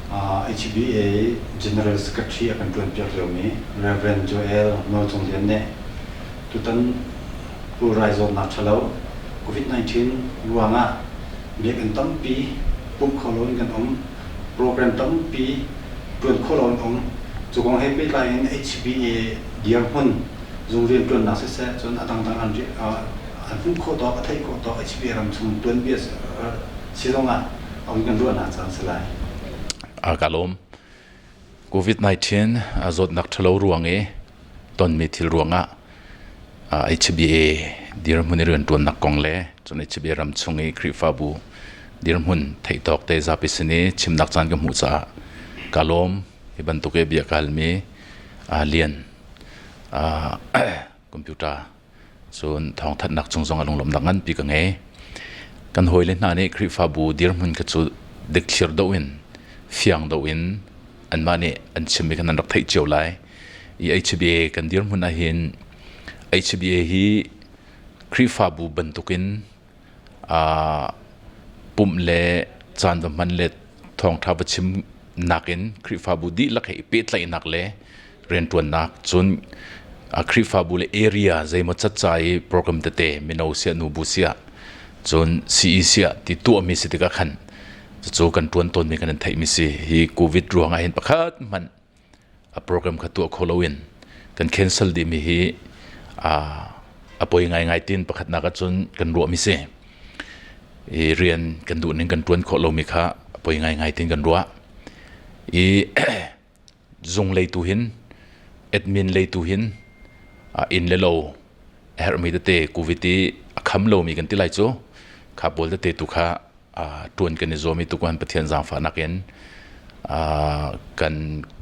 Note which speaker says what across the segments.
Speaker 1: HBA General Secretary a kan ṭuanpiak liomi Rev. Joel Nawl Cung Lian nih tutan pulrai zawtnak ṭhalo COVID-19 ruangah biakinn tampi pumh kho loin kan um, program tampi ṭuan kho loin um. Cu kong he pehtlai in HBA dirhmun zung rianṭuannak siseh, cun a dangdang an an hmuh khawh tawk, a theih khawh tawk HBA ram chung tuanbia si zongah a um kan ruahnak caan si lai.
Speaker 2: A ka lawm. COVID-19 zawtnak ṭhalo ruang i tonmi thil ruangah HBA dirhmun i rianṭuannak kong le cun HBA ram chung i Khrihfabu dirhmun theih tawk te zapi sin i chimnak caan ka hmuh caah ka lawm. Hi bantuk i bia ka halmi lian computer Cun thawngthanhnak cung zong ah lunglawmhnak nganpi ka ngei. Kan hawile hna nih Khrihfabu dirhmun kha cu dikthlir doh in, fiang doh in anmah nih an chimmi khan nan rak theih cio lai. I HBA kan dirhmun ahhin HBA hi Khrihfabu bantukin pumh le caan va hman le thawngṭha va chim nakin Khrihfabu dihlak he i pehtlaihnak le rianṭuannak cun Khrihfabu le area zeimaw cat ca i program tete mino siah nubu siah cun CE siah ti tuahmi si tikah khan cucu kan ṭuan tawnmi kan in theihmi si. Hi COVID ruangah hin pakhat hmanh a program kha tuah kho loin kan cancel dihmi hi a poi ngaingai tin pakhatnak ahcun kan ruahmi si. I rian kan duh ning kan tuan khawh lomi kha a poi ngaingai tin kan ruah. I zung lei tu hin admin lei tu hin inn le lo a herhmi tete covid i a kham lomi kan ti lai cu kha pawl tete tu kha ṭuan kan i zuam i tukuan Pathian zaangfahnak in kan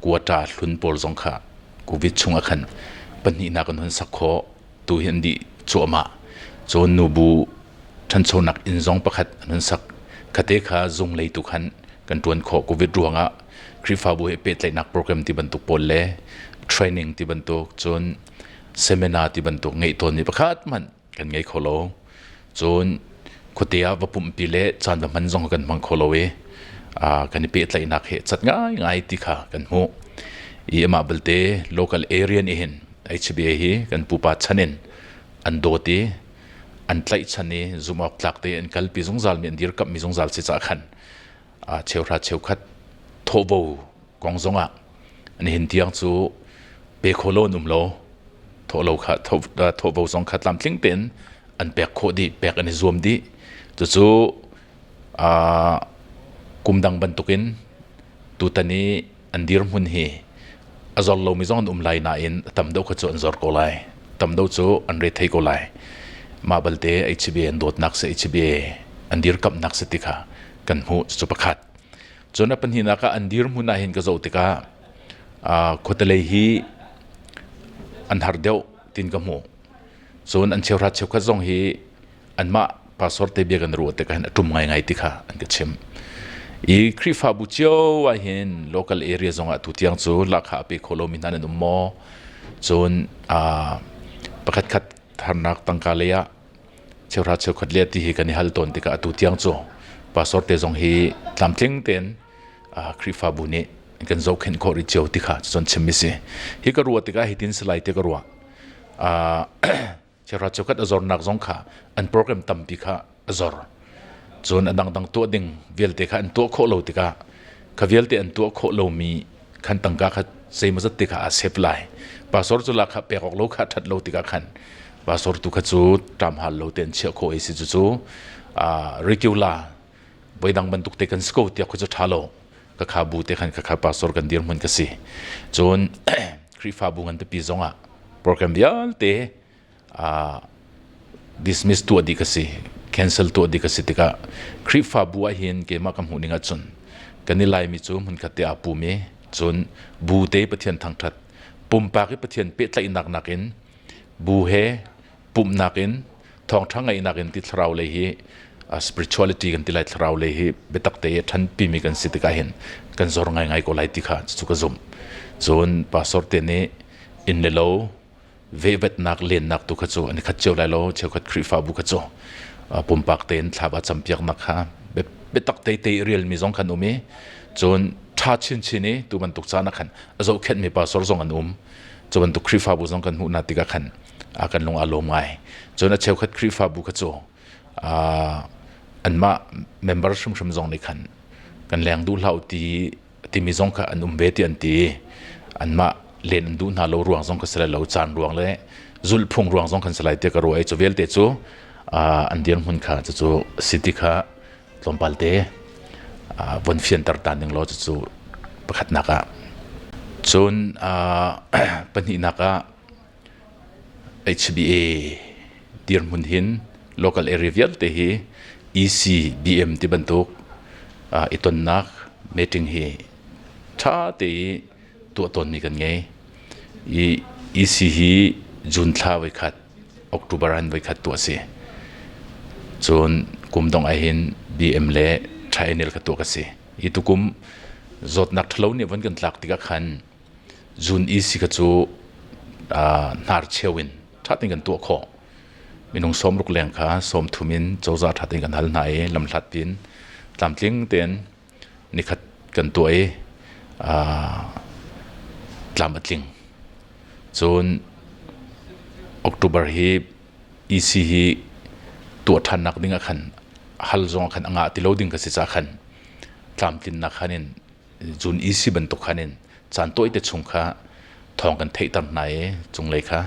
Speaker 2: quota hlun pawl zong kha COVID chung ah khan pahnihnak kan hun sak khawh tu hi an dih cuahmah. Cun nubu ṭhanchonak inn zong pakhat an hun sak. Khate kha zung lei tu khan kan ṭuan khawh. COVID ruangah Khrihfabu he pehtlaihnak program ti bantuk pawl le training ti bantuk cun seminar ti bantuk ngeih tawn mi pakhat hmanh kan ngei kho lo. Cun khuate ah va pumhpi le caan va hman zong kan hmang kho lo i kan i pehtlaihnak he cat ngaingai ti kha kan hmuh. I amah belte local area nih hin HBA hi kan pupa chan in an dawt i an tlaihchan i zumh awk tlak te an kalpi zungzal mi an dirkamh mi zungzal si caah khan cheuhra cheukhat thawhvo kong zongah nihin tiang cu pe kho lo an um lo thawh lo kha thawhvo zong kha tlamtling tein an pek khawh dih pek an i zuam dih cucu kum dang bantukin tutan i an dirhmun hi a zor lomi zong an um lai nain a tam deuh kha cu an zor ko lai tam deuh cu an re thei ko lai mah balte HBA an dawtnak si HBA an dirkamhnak si ti kha kan hmuh cucu pakhat Cun a pahnihnak ah an dirhmun ah hin ka zoh tikah khuatelei hi an har deuh tin ka hmuh. Cun an cheuhra cheukhat zong hi anmah pastor te bia kan ruah tikah hin a ṭum ngaingai ti kha an ka chimh. I Khrihfabu cio ah hin local area zongah tu tiang cu lahkhah a pe kho lomi hna nan um maw? Cun pakhat khat harnak tangka lei ah cheuhra cheukhat le ti hi kan i hal tawn tikah atu tiang cu pastor te zong hi tlamtling tein Khrihfabu nih kan zohkhenh khawh rih cio ti kha cun chim si hi ka ruah tikah hitin salai te ka ruah cheuhra cheukhat a zornak zong kha an program tampi kha a zor cun a dangdang tuah ding vialte kha an tuah khawh lo tikah kha vialte an tuah khawh lomi khan tangka kha zeimawzat te kha aa sep lai pastor cu la kha pek awk lo kha that lo tikah khan pastor tu kha cu ṭam hal lo te an chiah khawh i si cu cu regular voidang bantuk te kan si ko tiah khu cu ṭha lo ka kha bu te khan ka kha pastor kan dirhmun ka si cun Khrihfabu ngan pipi zongah program vialte dismiss tuah dih ka si cancel tuah dih ka si tikah Khrihfabu ah hin keimah ka hmuh ning ahcun kan i Laimi cu hmunkhat te aa pum i cun bu te Pathian thangṭhat pumpak i Pathian pehtlaihnak nakin bu he pumhnak in thawngṭha ngaihnak in ti thlarau lei hi spirituality kan ti lai thlarau lei hi biatak te i ṭhanpi mi kan si tikah hin kan zor ngaingai ko lai ti kha cu ka zumh cun pastor te nih inn le lo vehvetnak lennak tu kha cu an i khat cio lai lo cheukhat Khrihfabu kha cu pumpak tein thla va campiaknak kha biatak te te i rialmi zong khan um i cun ṭha chinchin i tu bantuk caan ah khan a zohkhenhmi pastor zong an um. Cu bantuk Khrihfabu zong kan hmuh hna tikah khan kan lung aa lawm ngai. Cun a cheukhat Khrihfabu kha cu anmah member hrimhrim zong nih khan kan leng duh hlah u ti timi zong kha an um ve ti an ti. Anmah len an duh hna lo ruang zong kha si lai lo, caan ruang le zulhphung ruang zong khan si lai tiah ka ruah i cu vialte cu an dirhmun kha cucu si ti kha tlawmpal te von fianter ta ning law cucu pakhatnak ah. Cun pahnihnak ah HBA dirhmun hin local area vialte hi ECBM ti bantuk i tonnak meeting hi ṭha te i tuah tawnmi kan ngei. I EC hi June thla voikhat, October an voikhat tuah a si. Cun kum dongh ahhin BM le Triennial kha tuah ka si. Hi tukum zawtnak ṭhalo nih von kan tlak tikah khan June EC kha cu hnarcheu in ṭha tein kan tuah khawh. Minung 60 leng kha 30 in cozah ṭha tein kan hal hna i lamhlat piin tlamtling tein nikhat kan tuah i tlam a tling. Cun October hi EC hi tuah ṭhannak ding ah khan hal zong ah khan a ngah ti lo ding ka si caah khan tlamtlinnak khan in June EC bantuk khan in caan tawite chung kha thawng kan theihter hna i cunglei kha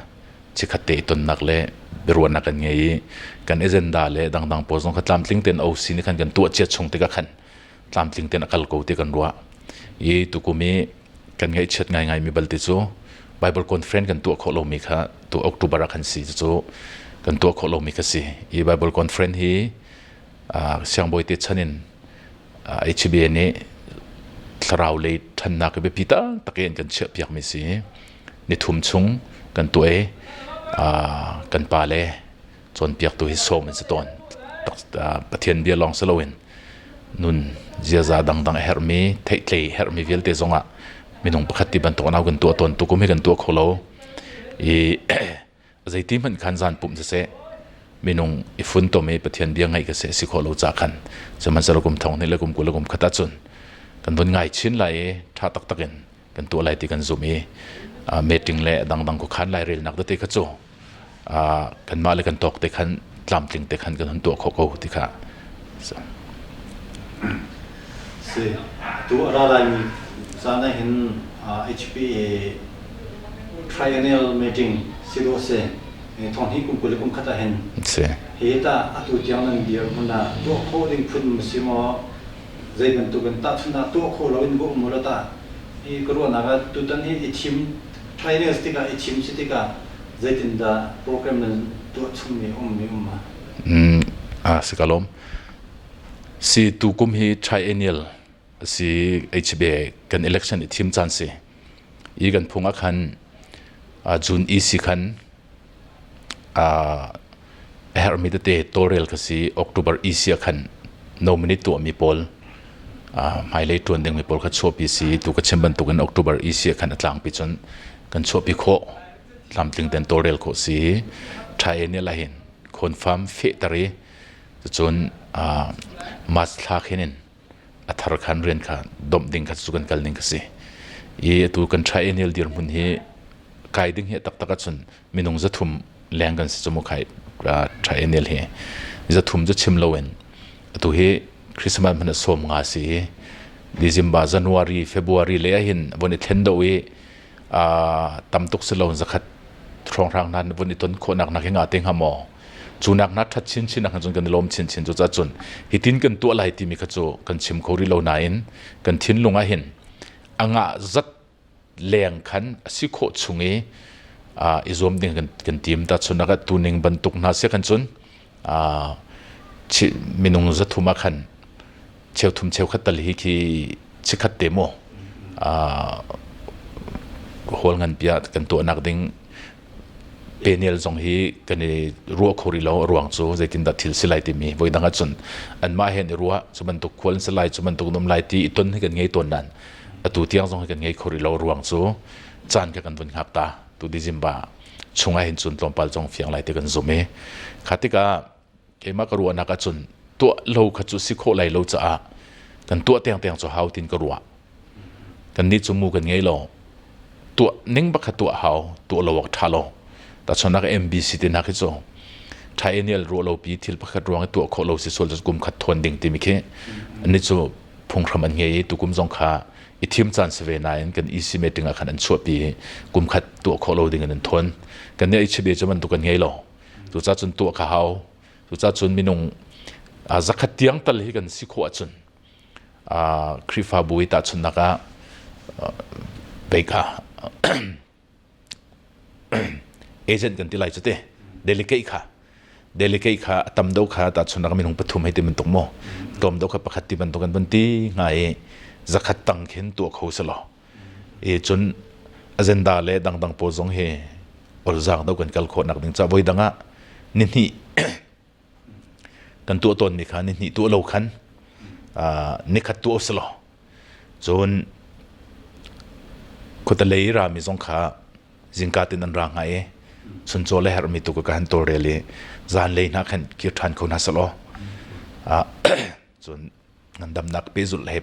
Speaker 2: chikkhat te i tonnak le biaruahnak kan ngei i kan agenda le dangdang pawl zong kha tlamtling tein OC nih khan kan tuah cia chung tikah khan tlamtling tein a kal ko ti kan ruah. I tukum i kan ngaihchiat ngaingai mi balte cu Bible conference kan tuah khawh lomi kha tu October ah khan si cu kan tuah khawh lomi kha si. I Bible conference hi siangbawi te chan in HBA nih thlarau lei ṭhannak i biapi taktak in kan chiahpiakmi si. Nithum chung kan tuah i kan pa le cawnpiaktu hi sawm an si tawn. Pathian bia lawng si loin nun ziaza dangdang a herhmi, theihtlei herhmi vialte zongah minung pakhat ti bantuk nau kan tuah tawn. Tukum hi kan tuah kho lo. I zeiti hmanh khan zan pumh siseh minung i funtom i Pathian bia ngaih ka si si khawh lo ca khan sihmanhsehlaw kum thong hnih le kum 20 le kum khat ahcun kan vun ngai chin lai i ṭha taktak in kan tuah lai ti kan zumh i meeting le dangdang khuakhan lairelnak tete kha cu kanmah le kan tawk te khan tlamtling te khan kan hun tuah khawh ko ti kha.
Speaker 1: Si tu a ra laimi caan ah hin HPA triennial meeting si dawh si thong hnih kum 20 le kum khat ah hin
Speaker 2: si
Speaker 1: hi ta atu tiang nan dir hmun ah tuah khawh ding phun ma si maw zei bantuk in tahchunhnak tuah khawh lo in va um ulaw tah hi ka ruahnak ah tutan hi i thim triennials tikah i thim si tikah zeitindah program nan tuah chungmi um mi um ma?
Speaker 2: Si ka lawm. Si tu kum hi triennial si HBA kan election i thim caan si. I kan phung ah khan June EC khan a herhmi tete tawlrel kha si October EC ah khan nominate tuahmi pawl hmailei ṭuan dingmi pawl kha chuahpi si. Tu ka chim bantukin October EC ah khan a tlangpi cun kan chuahpi khawh. Tlamtling ten tawlrel khawh si. Triennial ah hin confirm fehter i cucun March thla khin in a thar khan rian kha domh ding kha cu kan kal ning kha si. I atu kan triennial dirhmun hi kai ding hi taktak ahcun minung 300 leng kan si cu mu khai triennial hi 300 cu chim loin atu hi Christmas hmanh 50 si i December, January, February le ahhin von i thlen do i tam tuk si lo 100 hrawnghrang hna vun i ton khawhnak nak hi nga te hnga maw? Cu nak na ṭhat chinchin ah cun kan i lawm chinchin. Cu cun hitin kan tuah lai timi kha cu kan chim kho rih lo nain kan thinlung ah hin a ngah zat leng khan a si khawh chung i i zuam ding kan tim ta. Chun ah tuning bantuk hna si khan cun minung 300 ah khan cheu thum cheu khat tal hi khi chikhat te mu hall ngan pia kan tuahnak ding panel zong hi kan i ruah kho rih lo. Ruang cu zeitindah thil si lai timi voi dang ahcun anmah he i ruah cu bantuk khual si lai, cu bantuk nom lai ti i ton hi kan ngei tawn nan atu tiang zong hi kan ngei kho rih lo. Ruang cu caan kha kan vun hngak ta. Tu December chungah hin cun tlawmpal zong fiang lai ti kan zum i kha tikah keimah ka ruahnak ahcun tuah lo kha cu si khawh lai lo caah kan tuah tengteng cu hau tin ka ruah. Kannih cu mu kan ngei lo. Tuah ning bak kha tuah hau, tuah lo awk ṭha lo. Tahchunhnak MBC te hna khi cu triennial ruah lo pi thil pakhat ruang i tuah khawh lo si sual cu kum khat thawn ding timi khi annih cu phunghram an ngei i tukum zong kha i thim caan si ve nain kan EC meeting ah khan an chuahpi i kum khat tuah khawh lo ding in an thawn. Kan nih HB cu bantuk kan ngei lo. Cucaah cun tuah kha hau. Cucaah cun minung zakhat tiang tal hi kan si khawh ahcun Khrihfabu i tahchunhnak ah peika agent kan ti lai cu te delegate kha delegate kha a tam deuh kha tahchunhnak minung pathum hei ti bantuk maw tlawm deuh kha pakhat ti bantuk kan vun ti hnga i zakhat tang khin tuah kho selaw i cun agenda le dangdang pawl zong hi olzaang deuh kan kal khawh nak ding ca voi dang ah ni hnih Kan tuah tawnmi kha nihnih tuah lo khan nikhat tuah usih law cun khuatelei rami zong kha zingka tin an ra hnga i chuncaw le herhmi tu ka han tawlrel i zanlei hna khan kir ṭhan kho hna selaw cun ngandamnak pehzulh he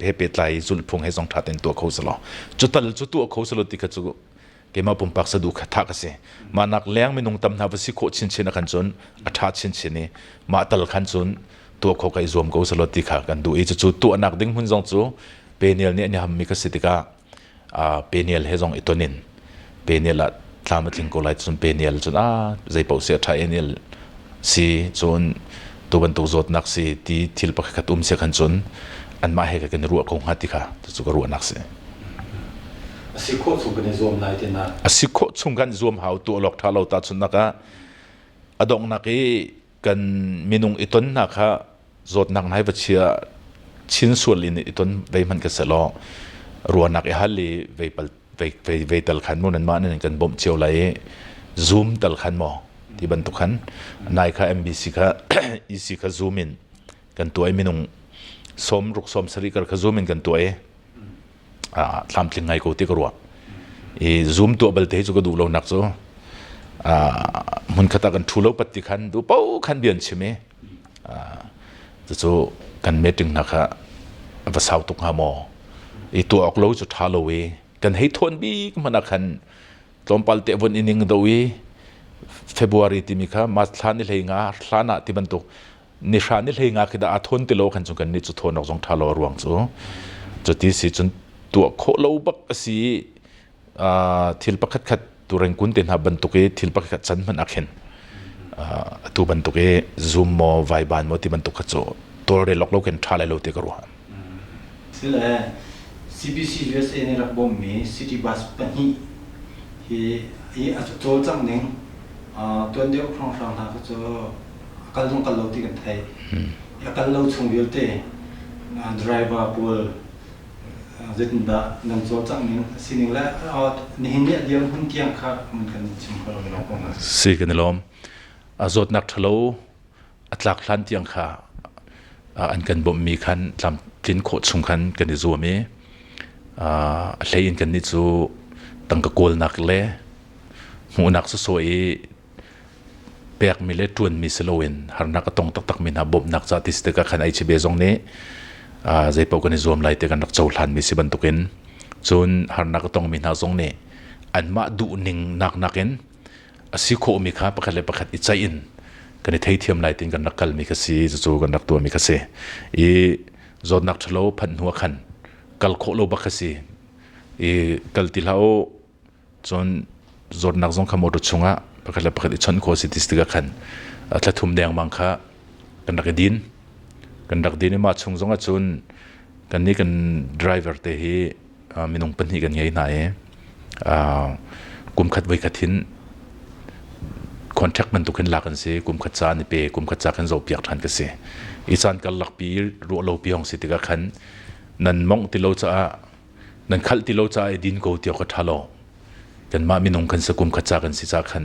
Speaker 2: he pehtlai zulhphung he zong ṭha tein tuah kho selaw cu tal cu tuah kho selaw ti kha cu keimah pumpak sadu kha tha ka si mah nak leng minung tam hna va si khawh chinchin a khan cun a ṭha chinchin i mah tal khan cun tuah khawh ka i zuam ko selaw ti kha kan duh i cucu tuahnak ding hmun zong cu penial nih an i hammi ka si tikah penial he zong i ton in penial ah tlam a tling ko lai cun penial cun a zei paoh si a ṭha enial si cun tu bantuk zawtnak si ti thil pakhat um si khan cun anmah he kan i ruah ko hnga ti kha cu ka ruahnak si.
Speaker 1: A si khawh chung kan i zuam lai ti na.
Speaker 2: A si khawh chung kan zuam hau tu alok ṭha lo ta chun nak ah a donghnak i kan minung i ton hna kha zawtnak nai va chia chin sual in i ton vei hmanh ka se law ruahnak i hal i vei pal vei vei vei tal khan mu nan mah nan kan bawmh cio lai i zoom tal khan maw ti bantuk khan nai kha MBC kha EC kha zoom in kan tuah i minung som ruk som sarih kar kha zoom in kan tuah i tlamtling ngai ko ti ka ruah i zoom tuah balte hi cu ka duh lo nak cu hmun khat ah kan thu lo pat ti khan du po khan bian chim i cucu kan meeting hna kha va sau tuk hnga maw i tuah awk lo cu ṭha lo i kan hei thawn bik hmanh ah khan tlawmpal te von ining do i February timi kha March thla ni hlei nga hlan ah ti bantuk ni hra ni hlei nga khi dah aa thawn ti lo khan cun kan nih cu thawn awk zong ṭha lo a ruang cu cuti si cun tuah khawh lo bak a si thil pakhat khat turengkun te hna bantuk i thil pakhat khat can hmanh ah khin atu bantuk i zoom maw vaiban maw ti bantuk kha cu tawlrel awk lo khin ṭha lai lo ti ka ruah.
Speaker 1: Sile CBC USA nih rak bawmhmi city bus pahnih hi hi a cawlcangh ning tuan deuh hrawnghrang hna kha cu a kal zong kal lo ti kan theih. A kal lo chung vialte driver pawl Zeitindah nan cawlcangh ning a sining le nihin ni a dirhmun tiang kha mun kan chim kho lo ko hnga.
Speaker 2: Si kan i lawm. A zawtnak ṭhalo a tlak hlan tiang kha an kan bawmhmi khan tlamtlin khawh chung khan kan i zuam i a hlei in kannih cu tangka kawlnak le hmuhnak sawsawh i pekmi le ṭuanmi si loin harnak a tong taktakmi hna bawmhnak ca ti si tikah khan HB zong nih zeipaoh kan i zuam lai ti kan rak cohlanmi si bantukin cun harnak a tongmi hna zong nih anmah duhning nak nakin a si khawhmi kha pakhat le pakhat i ceih in kan i theithiam lai tiin kan rak kalmi kha si cucu kan rak tuahmi kha si i zawtnak ṭhalo phanh hnu ah khan kal khawh lo bak kha si i kal ti hlah u Cun zawtnak zong kha motor chungah pakhat le pakhat i chawnh khawh si ti tikah khan thla thum dengmang kha kan rak i din. Kan rak din i mah chung zong ahcun kannih kan driver te hi minung pahnih kan ngei hna i kum khat voi khat hin contract bantuk hin lak an si kum khat ca an i pe kum khat ca kan zohpiak ṭhan ka si i caan karlak pi ruah lo pi hong si tikah khan nan mongh ti lo caah Nan khalh ti lo caah i din ko ti awk a ṭha lo. Kanmah minung kan si kum khat ca kan si ca khan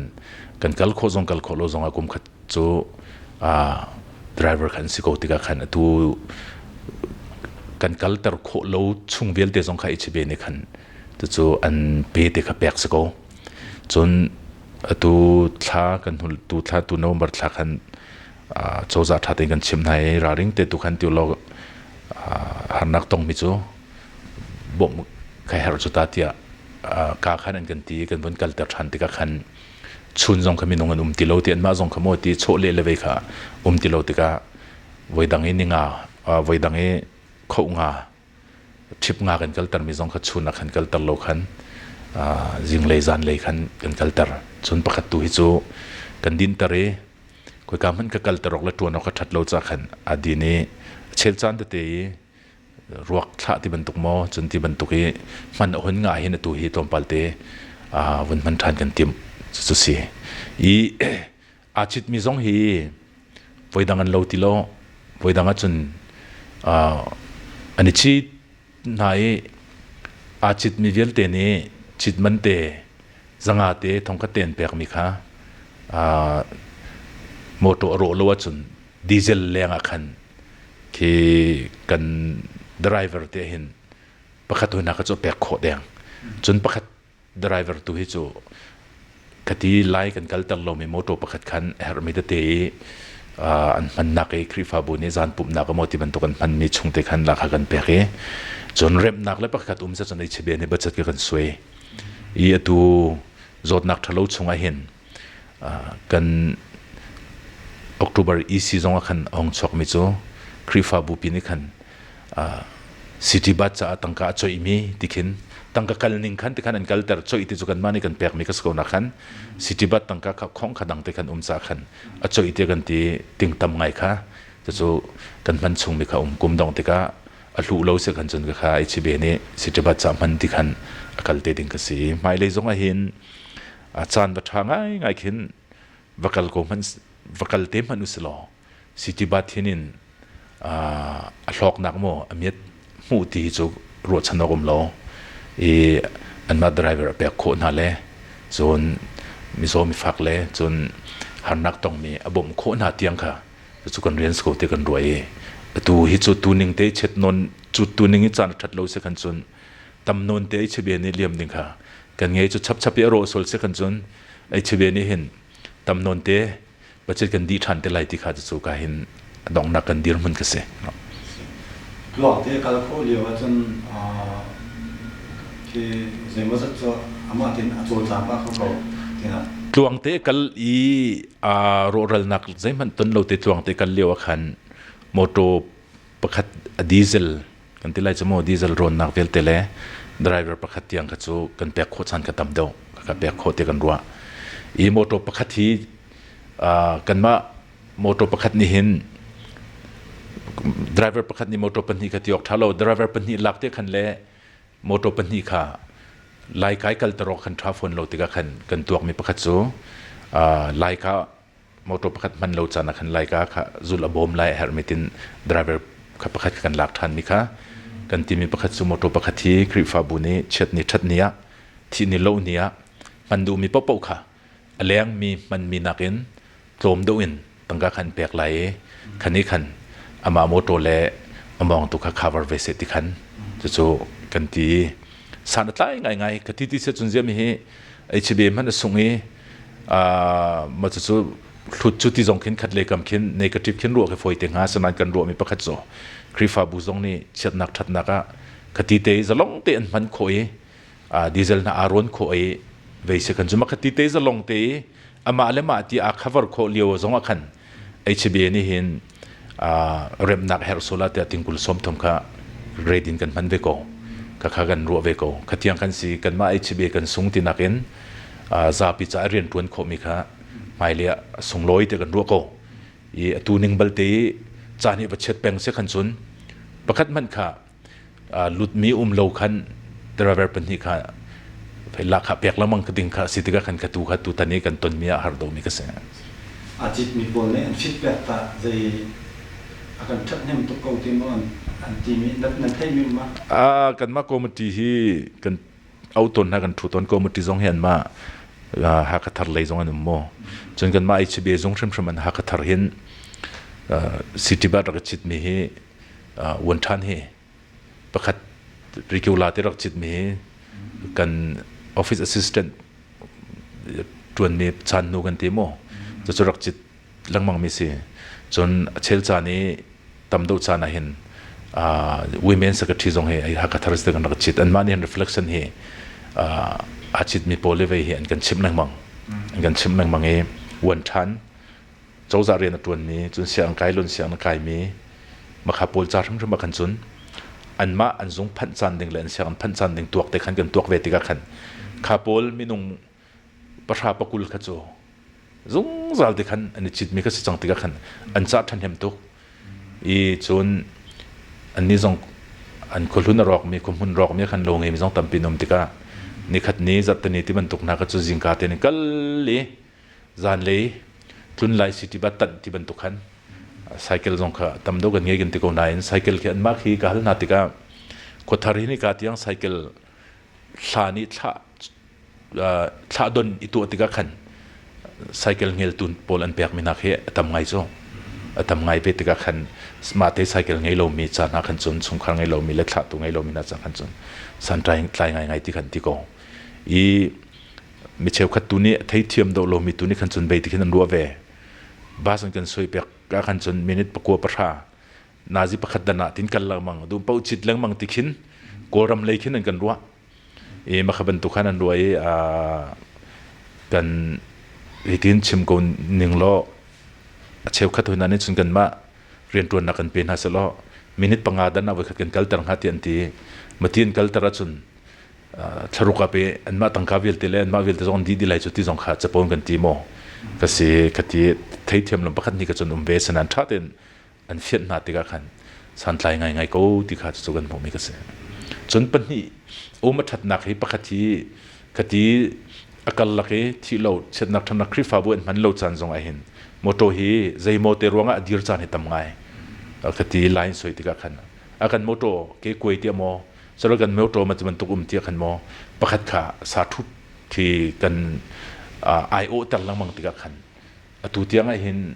Speaker 2: kan kal khawh zong kal khawh lo zongah kum khat cu driver khan si ko tikah khan atu kan kalter khawh lo chung vialte zong kha i chibe nih khan cucu an pe te kha pek si ko. Cun atu thla kan hul tu thla tu November thla khan cozah ṭha tein kan chimh hna i ralring te tu khan ti law harnak tongmi cu bawmh Kha herh cu ta tiah ka khan an kan ti kan vun kalter ṭhan tikah khan chun zong kha minung an um ti lo ti anmah zong kha maw ti chawleh le vei kha um ti lo tikah voidang i ninga voidang i khoh nga ṭhip nga kan kalter mi zong kha chun ah khan kalter lo khan zinglei zanlei khan kan kalter. Cun pakhat tu hi cu kan dinter i khoika hmanh ka kalter awk le ṭuan awk a ṭhat lo ca khan a din i chel caan tete i ruak thlah ti bantuk maw cun ti bantuk i hman a hun nga hin atu hi tlawmpal te vun hman ṭhan kan timh. Cucu si i aa citmi zong hi voidang an lo ti lo. Voidang ahcun an i cit hna i aa citmi vialte nih cit man te zanga te thongkhat te an pekmi kha motor a rawh lo ahcun diesel leng ah khan khi kan driver te hin pakhat hoi hna kha cu pek khawh deng. Cun pakhat driver tu hi cu khati lai kan kalter lomi motor pakhat khan a herhmi tete i an hmannak i Khrihfabu nih zan pumhnak maw ti bantuk an hmanmi chung te khan lakha kan pek i cun remnak le pakhat um se cun ei chibe nih budget ka kan suai i atu zawtnak ṭhalo chungah hin kan October EC zong ah khan a hung chuakmi cu Khrihfabu pi nih khan city bus caah tangka a coihmi ti khin tangka kal ning khan ti khan an kalter. Coih ti cu kanmah nih kan pekmi ka si ko na khan city bus tangka kha khong kha dang te khan um ca khan a coih ti kan ti ting tam ngai kha cucu kan hman chungmi kha um kum dong tikah a hlu lo se kan cun ka kha HB nih city bus ca hman ti khan a kal te ding ka si. Hmailei zong ah hin a caan va ṭha ngai ngai khin va kal ko hmanh va kal te hmanh usilaw city bus hin in a hlawknak maw a miat hmuh ti hi cu ruahchan awk um lo i anmah driver a pek khawh hna le cun mizaw mifak le cun harnak tongmi a bawmh khawh hna tiang kha cu kan rian si ko ti kan ruah i atu hi cu tuning te chet non cu tuning i caan a ṭhat lo si khan cun tam nawn te HBA nih liam ding kha kan ngei. Cu chapchap i a rawh sol si khan cun HBA nih hin tam nawn te budget kan dih ṭhan te lai ti kha cu ka hin donghnak kan dirhmun ka si.
Speaker 1: Tluang te kal khawh lio ahcun khi zeimawzat cu amah tein a cawlcang pah kho ko tinak.
Speaker 2: Tluang te kal i rawhralnak zeihmanh ton lo te tluang te kal lio ah khan motor pakhat a diesel kan ti lai cu mu, diesel rawnnak vialte le driver pakhat tiang kha cu kan pek khawh chan kha tam deuh ka pek khawh ti kan ruah i motor pakhat hi kanmah motor pakhat nih hin driver pakhat nih motor pahnih kha ti awk ṭha lo. Driver pahnih lak te khan le motor pahnih kha lai kai kal terok khan ṭha fawn lo tikah khan kan tuakmi pakhat cu lai ka motor pakhat hman lo caan ah khan Laika kha zul a bawm lai a herhmi tin driver kha pakhat kan lak ṭhan mi kha kan timi pakhat cu motor pakhat hi Khrihfabu nih chiat ni ṭhat ni ah thih ni lo ni ah hman duhmi paohpaoh kha a lengmi hmanmi nakin tlawm deuh in tangka khan pek lai i khan i khan amah motor le a mawngtu kha cover ve seh ti khan cucu kan ti. San a tlai ngaingai ka ti ti se cun ziami hi HB hmanh a sung i ma cucu hlut cu ti zong khin khat le kam khin negative khin ruah khi fawi te hnga. Sinain kan ruahmi pakhat cu Khrihfabu zong nih chiatnak ṭhatnak ah khati te zalong te an hman khawh i diesel hna aa rawn khawh i vei se kan cu ma khati te zalong te i amah le mah ti aa cover khawh lio zong ah khan HBA nih hin remnak herh sola tiah tingkul 30 kha rate in kan hman ve ko kha kha kan ruah ve ko. Khatiang kan si kanmah HBA kan sung ti nakin zapi ca rian ṭuan khawhmi kha hmailei ah sunglawi te kan ruah ko i atu ning balte i caan hi va chiat peng se khan cun pakhat hmanh kha lutmi um lo khan driver pahnih kha lakha pek lengmang ka ding kha si tikah khan ka tu kha tutan i kan tonmi ah har domi ka si.
Speaker 1: A citmi pawl nih an feedback tah zei a kan ṭhathnem tuk ko ti maw an timi nan theimi um ma?
Speaker 2: Kanmah committee hi kan au tawn hna, kan ṭhu tawn. Committee zong hi anmah Hakha Thar lei zong an um maw, cun kanmah HBA zung hrimhrim an Hakha Thar hin city bus rak i citmi hi uan ṭhan hi pakhat regular te rak citmi hi kan office assistant ṭuanmi chan nu kan ti maw, cucu rak cit lengmang mi si. Cun a chel caan i tam deuh caan ah hin Women Secretary zong hi Hakha Thar kan rak chit. Anmah nih reflection hi aa chitmi pawl le vei hi an kan chimh lengmang. An kan chimh lengmang i uan ṭhan cozah rian a ṭuanmi, cun sianginn kai lon sianginn a kaimi makha pawl ca hrimhrim ah khan cun anmah an zung phanh caan ding le an sianginn phanh caan ding tuak te khan kan tuak ve tikah khan kha pawl minung pahra pakul kha cu zungzal te khan an i citmi kha si cang tikah khan an cah ṭhahnem tuk i cun annih zong an khuahlun a rawkmi khuahmun rawkmi khan lo ngeimi zong tampi an um tikah nikhat ni zarhteni ti bantuk hna kha cu zingka te in kal i zanlei tlun lai city ba tanh ti bantuk khan cycle zong kha tam deuh kan ngei kan ti ko nain cycle khi anmah khi ka hal hna tikah khuathar hi nika tiang cycle thla nih thla thlah don i tuah tikah khan cycle ngeltu pawl an pekmi hna khi a tam ngai cu a tam ngai ve tikah khan mah te cycle ngei lomi ca hna khan cun chungkhar ngei lomi le thlahtu ngei lomi hna ca khan cun santlai tlai ngai ngai ti khan ti ko i mi cheukhat tu nih theithiam do lomi tu nih khan cun bei ti khin an ruah ve bus an kan soi pek ka khan cun minute pakua pahra nazi pakhat dan ah tin kal lengmang dum pau chit lengmang ti khin kawlram lei khin an kan ruah i makha bantuk khan an ruah i kan hitin chim ko ning law a cheukhat hoi nih cun kanmah rianṭuannak kan pe hna selaw minute panga dan ah voikhat kan kalter hnga ti an ti mati an kalter ahcun thlaruk ah pe anmah tangka vialte le anmah vialte zong an dih dih lai cu ti zong kha capon kan ti maw ka si khati theithiam lam pakhat ni ka cun um ve sanan ṭha tein an fianh hna tikah khan santlai ngaingai ko ti kha cu kan hmuhmi ka si. Cun pahnih um a ṭhatnak hi pakhat hi khati a kal lak i thih lo chiatnak ṭhatnak Khrihfabu an hman lo caan zong ah hin motor hi zeimaw te ruangah a dir caan hi tam ngai. Khati line soi tikah khan a kan motor ke kuai tiah maw saro kan motor ma bantuk um tiah khan maw pakhat kha sa thut khi kan ai awh ter lengmang tikah khan atu tiang ah hin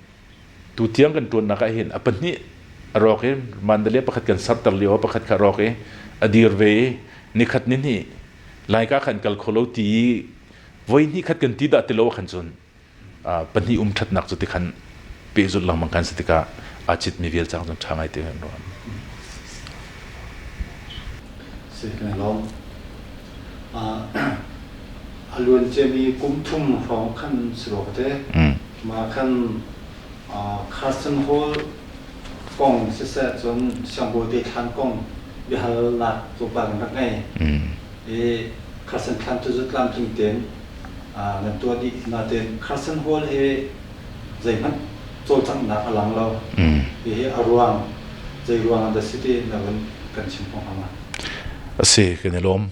Speaker 2: tu tiang kan ṭuannak ah hin a pahnih a rawk i Mandalay pakhat kan serter lio pakhat kha rawk i a dir ve i nikhat ni hnih Laika khan kal kho lo ti i voi hnih khat kan ti dah ti lo khan cun pahnih um ṭhatnak cu ti khan pehzulh lengmang kan si tikah aa citmi vial cang cun ṭha ngai te kan ruah.
Speaker 1: Si kan lawm. A luan ciami kum thum hrawng khan si rua ka ti. Mah khan Carson Hall kong siseh cun Siangbawite thlan kong biahalnak tlawmpal kan rak ngei. I Carson thlan cu tlamtling tein nan tuah dih. Nain Carson Hall hi zeihmanh cawlcanghnak a lang lo. Hihi a ruang zei ruang ah dah si ti na vun kan chim kho hnga ma?
Speaker 2: A si, kan i lawm.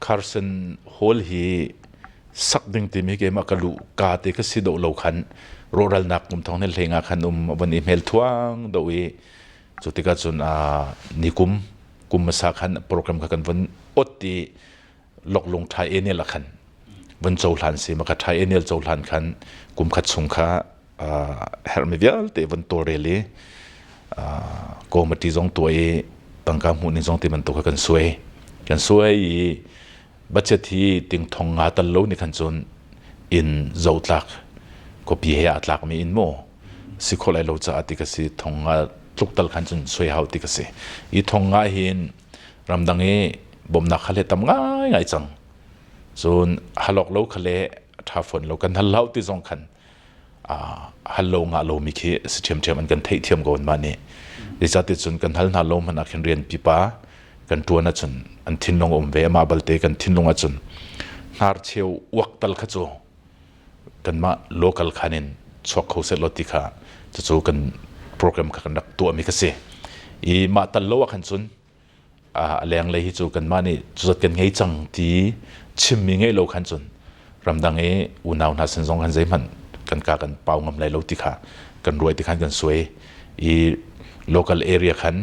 Speaker 2: Carson Hall hi sak ding timi keimah ka luh ka te ka si dawh lo khan rawhralnak kum thong ne hleng ah khan um van i hmel thuang do i cu tikah cun nikum kum hmasa khan program kha kan von ot ti loklung ṭha enel ah khan von cohlan si maka ṭha enel cohlan khan kum khat chung kha herhmi vialte von tawlrel i committee zong tuah i tangka hmuh ning zong ti bantuk kha kan suai kan suai i budget hi ting thong nga tal lo ni khan cun inn zotlak khuapi he aa tlakmi inn maw si kho lai lo caah ti ka si thong nga tluk tal khan cun suai hau ti ka si i thong nga hin ramdang i bawmhnak kha le tam ngaingai cang cun halok lo kha le ṭha fawn lo kan hal hlau ti zong khan hal lo ngah lomi khi si ṭhiamṭhiam an kan theih thiam ko mah nih zeicahti cun kan hal hna lo hmanh ah khin rian pipa kan ṭuan ahcun an thinlung a um ve amah balte kan thinlung ahcun hnarcheu uak tal kha cu kanmah local khan in chuak kho seh law ti kha cucu kan program kha kan rak tuahmi kha si i mah tal lo ah khan cun a lenglei hi cu kanmah nih cuzat kan ngei cang ti chimmi ngei lo khan cun ramdang i unau hna sin zong khan zeihmanh kan ka kan pau ngam lai lo ti kha kan ruai ti khan kan suai i local area khan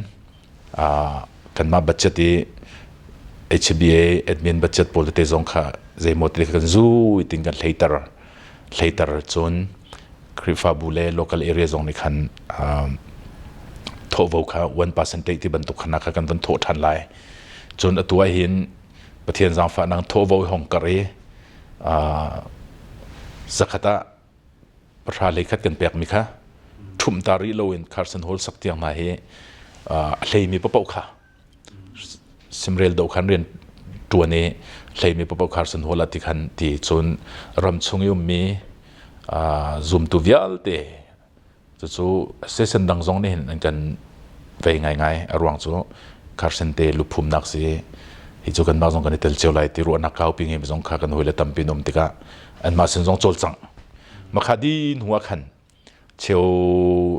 Speaker 2: kanmah budget i HBA admin budget pawl tete zong kha zeimaw te kan zu tin kan hleiter hleiter cun Khrihfabu le local area zong nih khan thawhvo kha 1% ti bantuk khana kha kan von thawh ṭhan lai cun atu ah hin Pathian zaangfahnak thawhvo hong kar i zakhat ah pahra lei khat kan pekmi kha. ṭhumh ta rih loin Carson Hall sak tiang hna hi a hleimi paoh kha simrel do khan rian ṭuan i hleimi paoh Carson Hall ah ti khan ti cun ram chung i ummi zumtu vialte. Cucu session dang zong nih hin an kan vei ngaingai. A ruang cu Carson te luphumnak si hi cu kanmah zong kan i tel cio lai ti ruahnak kaupi ngeimi zong kha kan hawile tampi an um tikah anmah sin zong cawlcangh. Makha di hnu ah khan cheu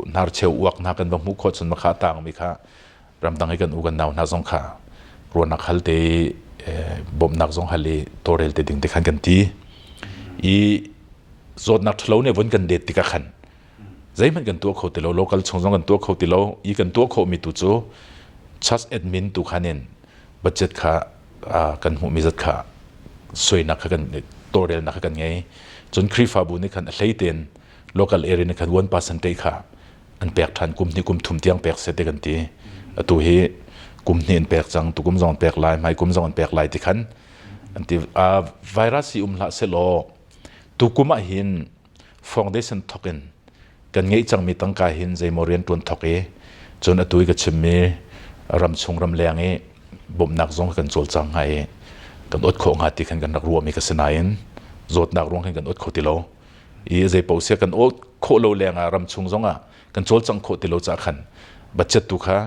Speaker 2: hnar cheu uak hna kan va hmuh khawh cun makha a tangmi kha ramdang i kan u kan nau hna zong kha ruahnak hal te bawmhnak zong hal i tawlrel te ding te khan kan ti. I zawtnak ṭhalo nih vun kan det tikah khan zeihmanh kan tuah kho ti lo, local chung zong kan tuah kho ti lo. I kan tuah khawhmi tu cu church admin tu khan in budget kha kan hmuhmi zat kha suainak kha kan tawlrelnak kha kan ngei. Cun Khrihfabu nih khan a hlei tein local area nih khan 1% te kha an pek ṭhan, kum hnih kum thum tiang pek seh ti kan ti. Atu hi kum hnih an pek cang, tukum zong an pek lai, hmai kum zong an pek lai ti khan an ti. Virus hi um hlah sehlaw tukum ah hin foundation thok in kan ngeih cangmi tangka hin zeimaw rian ṭuan thok i cun atu i ka chimmi ramchung ramleng i bawmhnak zong kan cawlcang hnga i kan ot khawh hnga ti khan kan rak ruahmi ka si nain zawtnak ruang khan kan ot kho ti lo i zei paoh sia kan ot khawh lo leng ah ramchung zong ah kan cawlcang khawh ti lo caah khan budget tu kha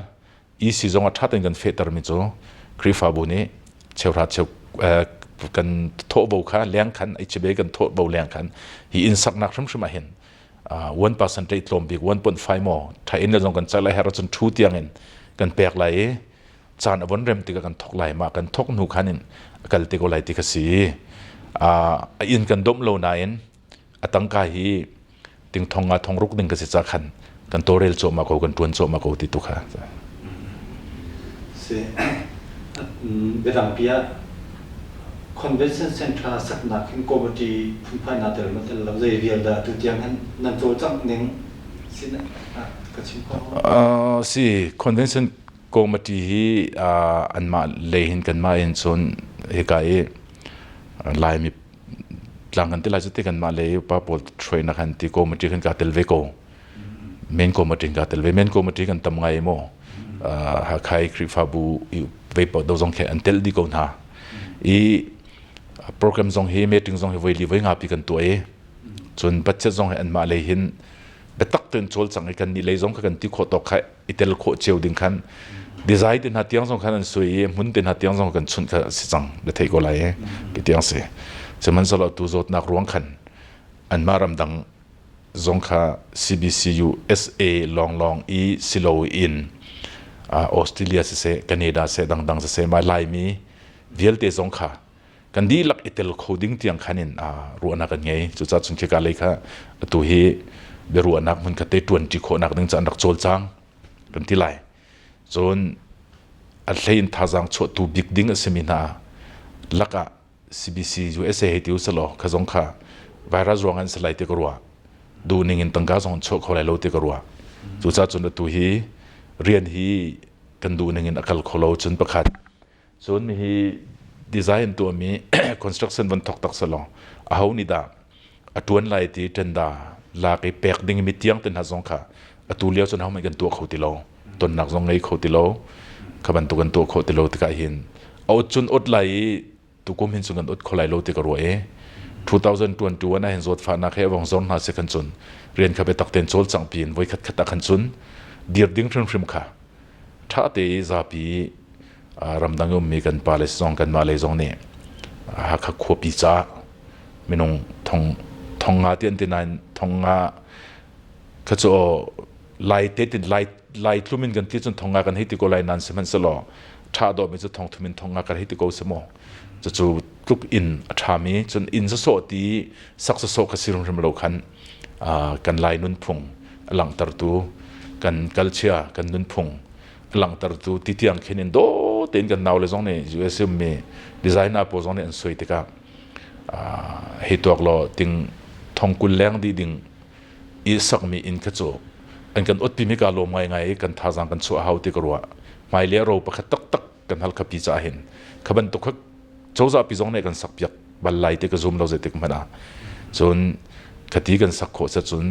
Speaker 2: EC zong a ṭha tein kan fehtermi cu Khrihfabu nih cheuhra cheu kan thawhvo kha leng khan HBA kan thawhvo leng khan hi inn saknak hrimhrim ah hin 1% rate tlawm bik 1.5 maw ṭha in le zong kan cak lai her cun ṭhu tiang in kan pek lai i caan a von rem tikah kan thok lai. Mah kan thok hnu khan in a kal te ko lai ti kha si. A inn kan domh lo nain a tangka hi ting thong nga thong ruk ding ka si ca khan kan tawlrel cuahmah ko, kan ṭuan cuahmah ko ti tu kha.
Speaker 1: Si biadang pi ah convention center saknak hin committee phunphai naa tel ma tel lo, zei vial dah tu tiang hin nan cawlcangh ning sin ka chim kho?
Speaker 2: Si, convention committee hi anmah lei hin kanmah in cun hika i Laimi tlang kan ti lai cu ti kanmah lei upa pawl hruainak han ti committee kan ka tel ve ko, main committee ka tel ve. Main committee kan tam ngai maw, Hakha i Khrihfabu ve pa do zong khe an tel di ko hna i program zong hi, meeting zong hi voi li voi nga pi kan tuah i cun budget zong hi anmah lei hin biatak tein cawlcang i kan nih lei zong kha kan ti khawh tawk kha i tel khawh cio ding khan design te hna tiang zong khan an sui i hmun te hna tiang zong kan chunh kha si cang na theih ko lai e ki tiang si. Sihmanhsehlaw tu zawtnak ruang khan anmah ramdang zong kha CBCU SA lawnglawng i silo in Australia siseh, Canada seh, dangdang siseh, mai Laimi vialte zong kha kan dihlak i tel kho ding tiang khan in ruahnak kan ngei. Cucaah cun khika lei kha atu hi biaruahnak hmun khat te ṭuanṭi khawhnak ding ca an rak cawlcang kan ti lai. Cun a hlei in thazaang chuahtu bik ding a simi hna lakah CBC USA hei ti usalaw kha zong kha virus ruang an si lai ti ka ruah, duh ning in tangka zong an chuah kho lai lo ti ka ruah. Cucaah cun atu hi rian hi kan duh ning in a kal kho lo. Cun pakhat cun hi design tuahmi construction van thok tak salong aho nih dah a tuan lai ti tender lak i pek ding mi tiang te hna zong kha atu lio cun hohmanh kan tuah kho ti lo, tonnak zong ngei kho ti lo kha bantuk kan tuah kho ti lo tikah hin a ot cun ot lai i tukum hin cun kan ot kho lai lo ti ka ruah i 2021 ah hin zawtfahnak he avong zor hna si khan cun rian kha biatak tein cawlcangh piin voi khat khat ah khan cun dir ding hrimhrim kha ṭha te i zapi ramdang i ummi kan pale zong kanmah lei zong nih Hakha khuapi caah minung thong thong nga ti an ti nain thong nga kha cu lai te tin lai lai tlum in kan ti cun thong nga kan hei ti ko lai nan sihmanhsehlaw ṭha dawhmi cu thong thum in thong nga kan hei ti ko si maw. Cucu tluk in a ṭhami cun inn sawsawh ti sak sawsawh kha si hrimhrim lo khan kan lai nunphung a langhtertu, kan kalchia kan nunphung langhtertu ti tiang khin in dawh tein kan naule zong nih US ummi designer pawl zong nih an sui tikah hei tuak law ting thong kul leng dih ding i sakmi inn kha cu an kan otpi mi ka lawm ngai ngai i kan thazaang kan chuah hau ti ka ruah. Hmai le ro pakhat taktak kan hal khapi ca hin kha bantuk kha cozah pi zong nih kan sak piak bal lai ti ka zum lo zeitik hmanh ah. Cun khati kan sak khawh cun.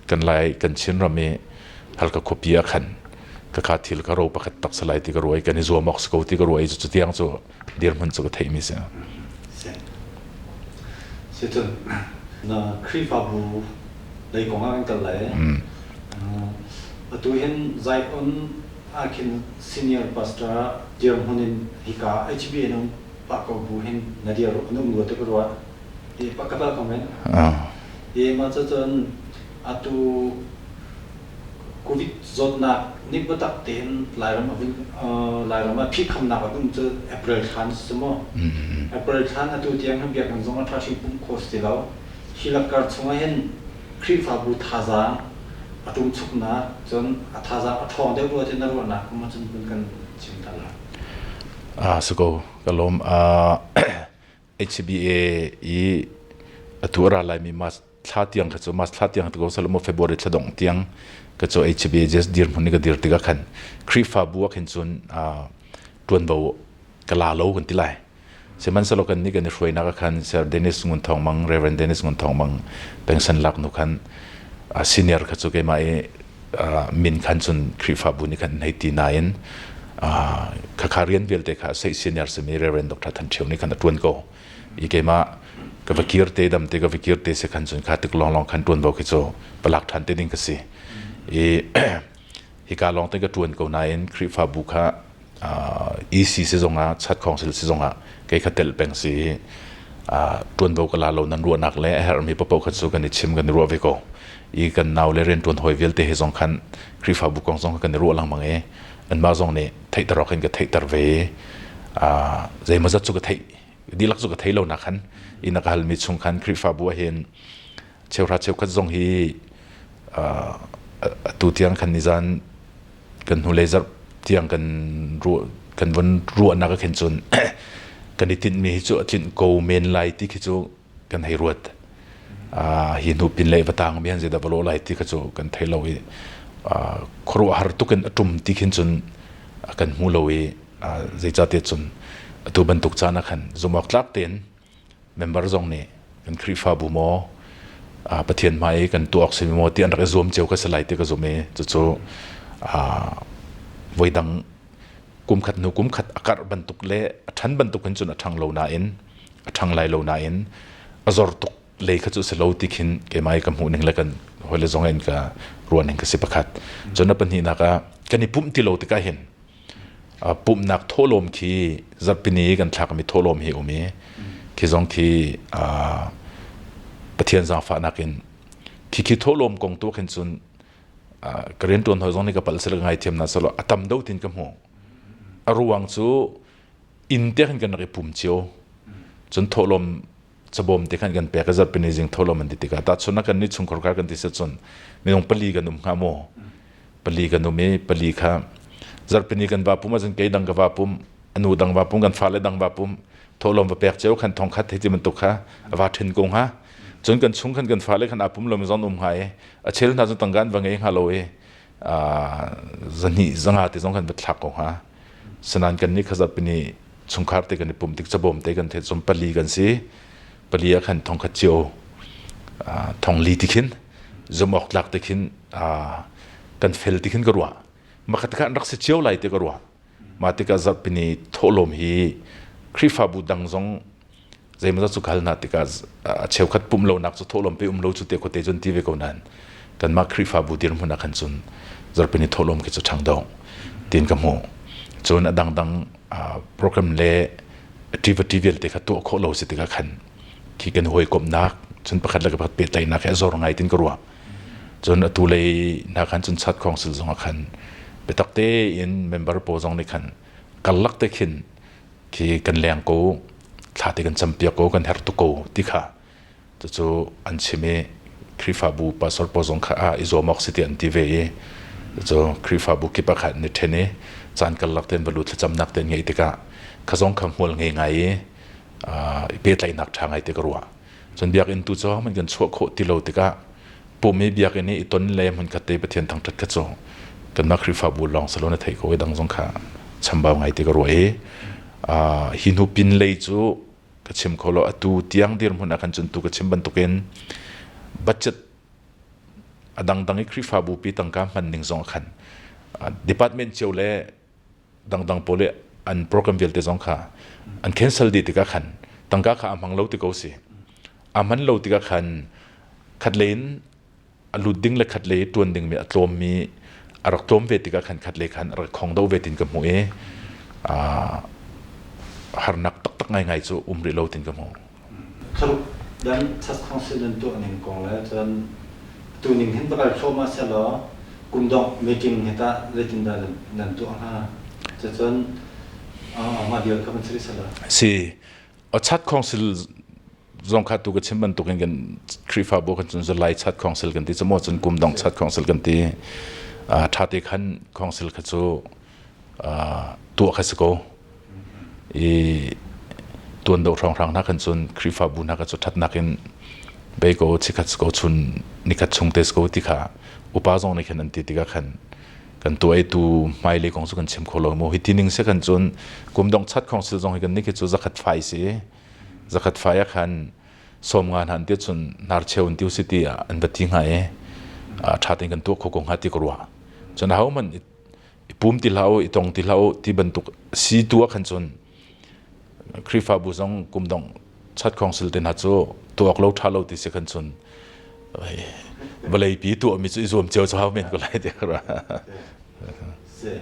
Speaker 2: Kan Lai kan Chin ram i Halkha khuapi ah khan ka thil ka ro pakhat tak salai ti ka ruai kan i zuam awk si ko ti ka ruai cu tiang cu dirhmun cu ka theih mi si.
Speaker 1: Si cun na Khrihfabu lei kong ah kan kal lai. Atu hin Zion ah khin senior pastor dirhmun in hika HBN um pah ko bu hin na dir an um rua ti ka ruah. I pa ka bal comment. I mah cun atu Covid zawtnak nih biatak tein Lairam a vun Lairam ah phihkhamnak a um cu April thla si maw? April thla atu tiang hin biakinn zong a ṭha hrim pumh khawh si ti lo. Hi lakkar chungah hin Khrihfabu thazaang a ṭumchuknak cun a thazaang a ṭhawng deuh rua ti na ruahnak kong cun vun kan chim ta la.
Speaker 2: Si ko ka lawm. HBA i atu a ra laimi March thla tiang kha cu March thla tiang ti ko selaw February thla dongh tiang ka cu HBA just dirhmun i ka dir tikah khan Khrihfabu ah khin cun ṭuanvo ka la lo kan ti lai. Sihmanhsehlaw kan nih kan i hruainak ah khan Sir Dennis Ngun Thawng Mang, Reverend Dennis Ngun Thawng Mang pension lak nu khan senior kha cu keimah i min khan cun Khrihfabu nih khan hei ti nain khakha rian vialte kha sei senior simi Reverend Dr. Than Ṭhio nih khan a ṭuan ko. I keimah ka va kir te dam te ka va kir te se khan cun kha tik lawnglawng khan ṭuanvo khi cu palak ṭhan te ding ka si. I hika lawng te ka ṭuan ko nain Khrihfabu kha EC si zongah chat council si zongah kei kha tel peng si i ṭuanvo ka la lo nan ruahnak le a herhmi paoh kha cu kan i chim kan i ruah ve ko i kan nau le rianṭuan hawi vialte he zong khan Khrihfabu kong zong kan i ruah lengmang i anmah zong nih theihter awk in ka theihter ve i zeimawzat cu ka theih dihlak cu ka thei lo nak khan inn a ka halmi chung khan Khrihfabu ah hin cheuhra cheukhat zong hi atu tiang khan nizan kan hnulei zarh tiang kan ruah kan von ruahnak ah khin cun kan i tinhmi hi cu a tlinh ko men lai ti khi cu kan hei ruat. Hi hnu pin lei va tang mi han zeidah va lawh lai ti kha cu kan thei lo i khuaruahhar tuk in a ṭum ti khin cun kan hmu lo i zeicahtiah cun atu bantuk caan ah khan zumh awk tlak tein member zong nih kan Khrihfabu maw Pathian hmai i kan tuah awk simi maw ti an rak i zuam cio ka si lai ti ka zum i cucu voidang kum khat hnu kum khat a karh bantuk le a ṭhan bantuk hin cun a ṭhang lo nain a ṭhang lai lo nain a zor tuk lei kha cu si lo ti khin keimah i ka hmuh ning le kan hawile zong in ka ruah ning ka si pakhat. Cun a pahnihnak ah kan i pumh ti lo tikah hin Pumhnak thawhlawm khi zarhpini kan thlakmi thawhlawm hi um i khi zong khi Pathian zaangfahnak in khi khi thawhlawm kong tu khin cun ka rianṭuan hawi zong nih ka palh sel ka ngaithiam na selaw a tam deuh tin ka hmu. A ruang cu inn te khin kan rak i pum cio. Cun thawhlawm cabawm te khan kan pek i zarhpini zing thawhlawm an ti tikah tahchun ah kan nih chungkhar kar kan ti si cun minung pali kan um hnga maw? Pali kan um i pali kha zarhpini kan va pum ahcun kei dang ka va pum anu dang va pum kan fale dang va pum thawhlawm va pek cio khan thong khat hei ti bantuk kha a va ṭhen ko hnga. Cun kan chung khan kan fale khan aa pum lomi zong um hnga i a chel hna cu tangka an va ngei hnga lo i zahnih zanga te zong kan va thlak ko hnga. Sinain kan nih kha zarhpini chungkhar te kan i pum tik cabawm te kan the cun pali kan si. Pali ah khan thong khat cio thong li ti khin zum awk tlak te khin kan fel ti khin ka ruah. Makhat kha an rak si cio lai ti ka ruah. Mah tikah zarhpini thawhlawm hi Khrihfabu dang zong zeimawzat cu hal hna tikah a cheukhat pumh lonak cu thawhlawm pe um lo cu te khuate cun ti ve ko nain kanmah Khrihfabu dirhmun ah khan cun zarhpini thawhlawm khi cu ṭhang deuh tiin ka hmuh. Cun a dangdang program le activity vialte kha tuah khawh lo si tikah khan khi kan hawikomhnak cun pakhat le pakhat pehtlaihnak hi a zor ngai tin ka ruah. Cun atu lei hna khan cun chat council zong ah khan biatak tein member pawl zong nih khan karlak te khin khi kan leng ko thla te kan campiak ko kan herh tuk ko ti kha cucu an chim i Khrihfabu pastor pawl zong kha a i zuam awk si ti an ti ve i cucu Khrihfabu kip ah khan ni ṭhen i caan karlak tein va lut thlacamnak te ngeih tikah kha zong kha hmual ngei ngai i i pehtlaihnak ṭha ngai te ka ruah. Cun biakinn tu cu man kan chuah khawh ti lo tikah pum i biakinn i i ton le hmunkhat te Pathian thangṭhat kha cu kanmah Khrihfabu lawng si lo na theih ko i dang zong kha chambau ngai te ka ruah i hi hnu pin lei cu ka chim kho lo. Atu tiang dirhmun ah khan cun tu ka chim bantukin budget. A dangdang i Khrihfabu pi tangka hman ning zong khan department cio le dangdang pawl i an program vialte zong kha an cancel dih tikah khan tangka kha a hmang lo ti ko si. A hman lo tikah khan khatlei in a lut ding le khatlei ṭuan dingmi a tlawmmi a rak tlawm ve tikah khan khatlei khan a rak khong do ve tin ka hmuh i harnak taktak ngaingai cu um rih lo tin ka hmuh.
Speaker 1: Thlaruk dan church council nan tuah ning kong le cun atu ning hin va kal thluahmah sehlaw kum dongh meeting hi tah zeitindah nan tuah hnga? Cucun mah vial kha van si rih sehlaw.
Speaker 2: Si, chat council zong kha tu ka chim bantukin kan Khrihfabu kan cun July chat council kan ti cu maw cun kum dong chat council kan ti ṭha te khan council kha cu tuah kha si ko i tuan do hrawnghrang hna khan cun Khrihfabu hna kha cu ṭhatnak in bei ko chikhat ko chun nikhat chung te ko ti kha upa zong nih khan an ti tikah khan kan tuah i tu hmailei kong cu kan chim kho lo mu hi ti ning se khan cun kum dong chat council zong hi kan ni khi cu zakhat fai si zakhat fai ah khan 50 han ti cun hnarcheu an tiu si ti ah an va ti hnga i ṭha tein kan tuah kho ko hnga ti ka ruah cun aho man i pum ti hlah u i tong ti hlah u ti bantuk si tu ah khan cun Khrihfabu zong kum dong chat council te hna cu tuak lo ṭha lo ti si khan cun vawlei pi tuah mi cu i zuam cio cu hau men ko lai ti ka ruah.
Speaker 1: Si.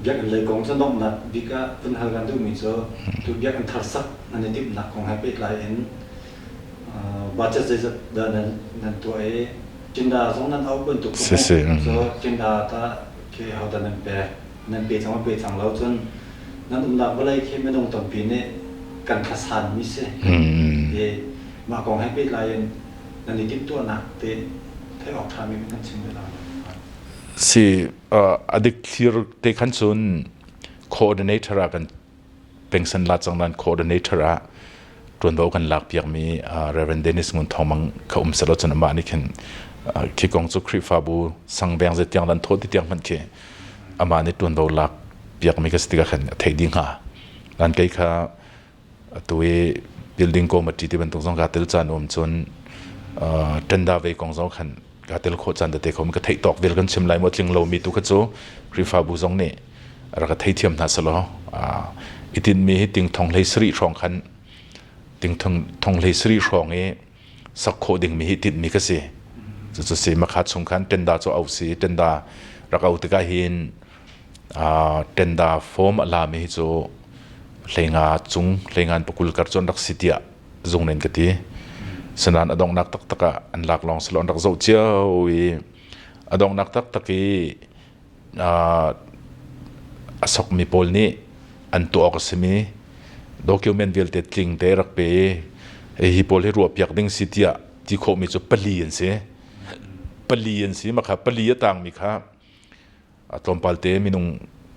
Speaker 1: Biakinn lei kong cu donghnak bik ah vun hal kan duhmi cu tu biakinn thar sak nan i timhnak kong he pehtlai in budget zeizat dah nan tuah i Tinda zong nan auh bantuk
Speaker 2: si si.
Speaker 1: So tinda ta khi hodah nan pek nan pe cang pe cang lo cun nan umnak vawlei khi minung tampi nih kan thlasan mi si. I mah kong he pehtlai in nan i timhtuahnak te theih awk ṭhami kan chim ve lai.
Speaker 2: Si a dik thlir te khan cun coordinator ah kan pension la cang nan coordinator ah ṭuanvo kan lak piakmi Reverend Dennis Ngun Thawng Mang kha um selaw cun amah nih khin khi kong cu Khrihfabu sangveng ze tiang lan thaw ti tiang hmanh khi amah nih ṭuanvo lak piakmi ka si tikah khan a theih ding hnga. Nan kei kha atu i building committee ti bantuk zong kaa tel caan um cun tenda ve kong zong khan kaa tel khawh caan tete kho ka theih tawk vel kan chim lai maw tling lomi tu kha cu Khrihfabu zong nih rak ka theithiam hna selaw i tinhmi hi ting thong hlei sarih hrawng khan ting thong hlei sarih hrawng i sak khawh dingmi hi tinhmi ka si. Cucu si makha chung khan tenda cu au si tenda rak au tikah hin tenda form a lami hi cu hleinga cung hleingan pakul kar cu an rak si tiah zung nen ka ti. Sanan a donghnak taktak ah an lak lawng silo an rak zoh cio i a donghnak taktak i a sokmi pawl nih an tuah awk a simi document vialte tling te rak pe i hi pawl hi ruahpiak ding si tiah ti khawhmi cu pali an si. Pali an si makha pali a tangmi kha a tlawmpal te minung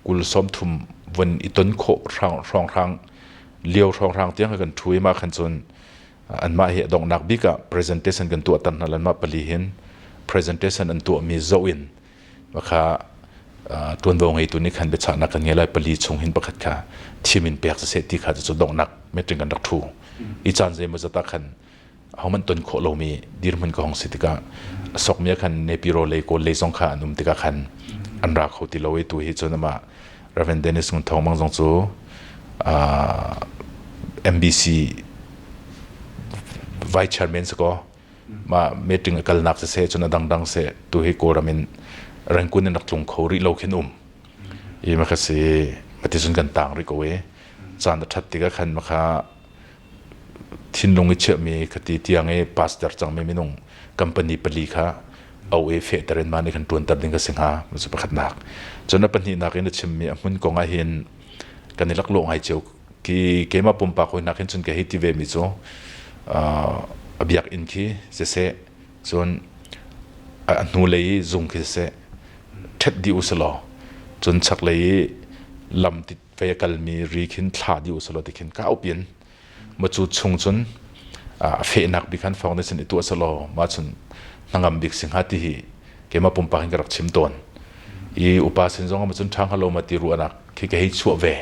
Speaker 2: 20 30 von i ton khawh hrawnghrang lio hrawnghrang tiang kan ṭhu i mah khan cun anmah hi a donghnak bik ah presentation kan tuah tan hna anmah pali hin presentation an tuahmi zoh in makha ṭuanvo ngeitu nih khan biachahnak kan ngei lai pali chung hin pakhat kha thim in pek siseh ti kha cu donghnak meeting kan rak ṭhu i caan zeimawzat ah khan ahohmanh ton khawh lomi dirhmun ka hong si tikah a sokmi ah khan Nepiro lei Kawl lei zong kha an um tikah khan an ra kho ti lo i tu hi cun amah Reverend Dennis Ngun Thawng Mang zong cu MBC Vice Chairman si ko mah meeting a kalnak siseh cun a dangdang seh tu hi Kawlram in Rangoon in rak tlung kho rih lo khin um i maka si mati cun kan tang rih ko i caan a ṭhat tikah khan maka thinlung i chiahmi khati tiang i pastor cangmi minung company pali kha au i fehter in mah nih khan ṭuanter ding ka si hnga cu pakhatnak cun a pahnihnak in a chimmi a hmun kong ah hin kan i laklawh ngai cio ki keimah pumpak hawinak hin cun ka hei ti ve mi cu a biakinn khi siseh cun a hnulei i zung khi siseh ṭhet dih u selaw cun chaklei i lam fei a kalmi ri khin thla dih usalaw ti khin kau piin ma cu chung cun a fehnak bik han foundation i tuah selaw ma cun hnangam bik si hnga ti hi keimah pumpak in ka rak chim tawn i upa sin zong ma cun ṭha hnga lo ma ti ruahnak khi ka hei chuah ve